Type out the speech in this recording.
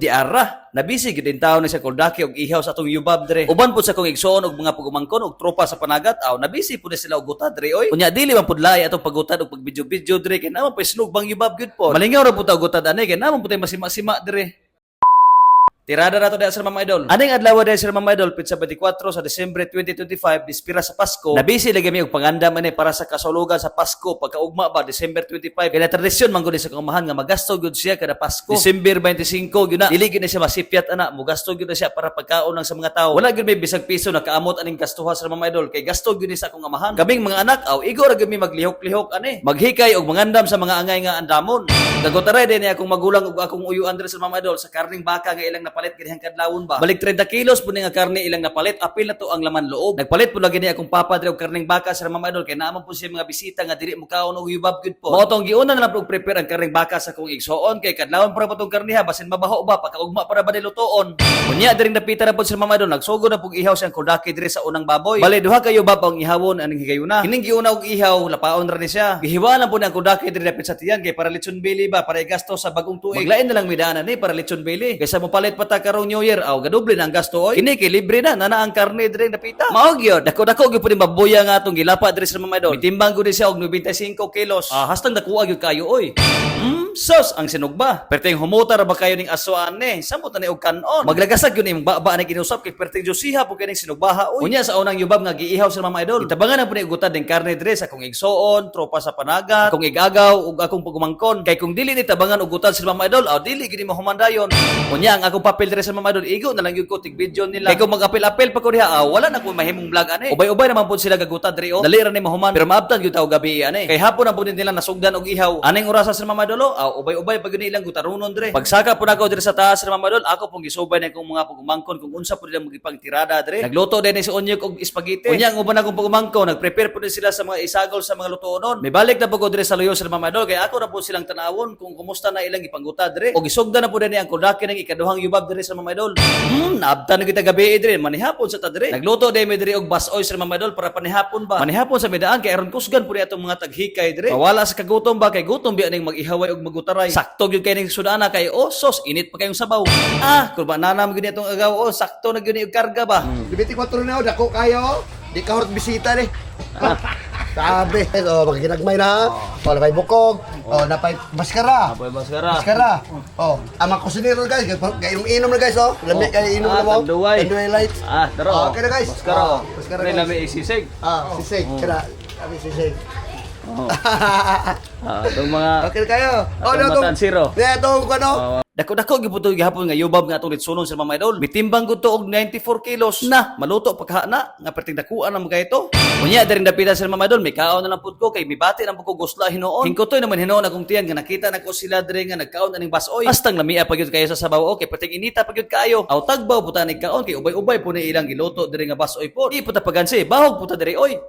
Di ara. Nabisi gyud taon ni sa kuldaki og ihaw sa atong yubab dre. Uban pud sa akong igsoon og mga pagumangkon og tropa sa panagat, aw nabisi pud ni sila og gutad dre oy. Unya dili man pud lahi atong paggutad og pag-video-video dre kay naa man pud snog bang yubab gyud po. Malingaw ra pud ta og gutad ani kay naa man pud tay masima-sima dre. Tirada na to diha sa mga idol. Aning adlaw diha sa mga idol, petsa 24 sa Desembre 2025, bispira sa Pasko. Nabisi lagi mi og pangandam ani para sa kasulugan sa Pasko pagkaugma ba, December 25. Kay na tradisyon man gud sa kamahan nga magasto gyud siya kada Pasko. December 25 gyud na. Dili gyud na siya masipyat ana, mugasto gyud na siya para pagkaon lang sa mga tao. Wala gyud may bisag piso na kaamot aning gastuha sa mga idol kay gasto gyud ni sa akong amahan. Kaming mga anak aw igo ra gyud mi maglihok-lihok ani. Maghikay og mangandam sa mga angay nga andamon. Nagutaray din ni akong magulang ug akong uyo Andres sa mga idol sa karning baka nga ilang napalit ganihang kadlawon ba. Balik 30 kilos pud ni nga karne ilang napalit, apil na to ang laman loob. Nagpalit pud lagi ni akong papa diri og karning baka sa mga idol kay naa man pud siya mga bisita nga dili mo kaon og yubab gyud po. Mao tong giuna na lang pud prepare ang karning baka sa akong igsoon kay kadlawon para pa tong karniha, basin mabaho ba pagkaugma para ba nilutoon. Unya diring dapita na pud sa mga idol, nagsugod na pug ihaw siyang kudaki diri sa unang baboy. Bali duha ka yubab ang ihawon aning higayuna. Kining giuna og ihaw, lapaon ra ni siya. Gihiwaan na pud ang kudaki diri dapit sa tiyan kay para litson bili ba, para igasto sa bagong tuig. Maglain na lang midaanan ni para litson bili. Kaysa mo palit pa ta karong New Year, aw gadoble na ang gasto oy. Kini kay libre na, nana ang karne diri dapita. Mao gyud, dako-dako gyud pud ni baboya nga atong gilapa diri sa mga idol. Mitimbang gud ni siya og 95 kilos. Ah, hastang dakuha gyud kayo oy. Sos ang sinugba. Perteng humuta ra ba kayo ning asuan ni? Samot na ni og kanon. Maglagasak gyud imong baba ni kinusap kay perteng jusiha po kining sinugbaha oy. Unya sa unang yubab nga giihaw sa mga idol. Itabangan na po ni ugutad ning karne diri sa akong igsoon, tropa sa panagat, akong igagaw ug akong pagumangkon. Kay kung dili ni tabangan og gutad sa mga idol, aw dili gid mahuman dayon. Unya ang akong papel diri sa mga idol, igo na lang gyud ko tig video nila. Kay kung mag-apel-apel pa ko diha, aw wala na ko mahimong vlog ani. Ubay-ubay naman pud sila gagutad diri oh. Dali ra ni mahuman pero maabtan gyud ta og gabi ani. Kay hapon na pud nila nasugdan og ihaw. Aning orasa sa mga idol, aw ubay-ubay pa gyud ilang gutaronon diri. Pagsaka po nako diri sa taas sa mga idol, ako pong gisubay na akong mga pagumangkon kung unsa pud nila magipangtirada diri. Nagluto din ni si Onyok og spaghetti. Unya ang uban akong pagumangkon, nagprepare pud ni sila sa mga isagol sa mga lutuonon. Mibalik na po ko diri sa luyo sa mga idol kay ako na po silang tanawon kung kumusta na ilang ipangguta diri. Og isugda na po din ang kudaki ng ikaduhang yubab diri sa mga idol. Naabtan na kita gabi diri, manihapon sa ta diri. Nagluto din mi diri og basoy sa mga idol para panihapon ba. Manihapon sa midaan kay aron kusgan pud ni atong mga taghikay diri. Mawala sa kagutom ba kay gutom biya ning mag-ihaway og magutaray. Sakto gyud kay ning sudana kay oh sos init pa kayong sabaw. Ah, kung ba nanam gyud ni atong agaw oh, sakto na gyud ni og karga ba. 24 na, oh, dako kayo. Di ka horot bisita ni. Sabi. Oh, makikinagmay na. Oh, napay bukog. Oh, napay maskara. Napay maskara. Maskara. Oh, ang mga kusinero guys, kay inom na guys oh. Lami kay inom Ah, na mo. Tanduay. Tanduay lights. Ah, tara. Oh, okay na guys. Maskara. Oh, maskara Pre, guys. lami isisig. Ah, sisig. Kana, kami sisig. Oh. Ah, itong mga Okay na kayo. Oh, Atong matansiro. Yeah, itong ano. Dako-dako gyud pud to gihapon nga yubab nga atong litsunon sa mga idol. Mitimbang gud to og 94 kilos. Na, maluto pagka na nga perting dakuan na mga ito. Unya diring dapita sa mga idol, may kaon na lang pud ko kay mibati na pud ko gusla hinuon. Hingkotoy naman hinuon akong tiyan nga nakita na ko sila diri nga nagkaon aning basoy. Hastang lamia pa gyud kayo sa sabaw okay, perting inita pa gyud kayo. Aw tagbaw puta ni kaon kay ubay-ubay po ni ilang giluto diri nga basoy po. Di puta pagansi, bahog puta diri oy.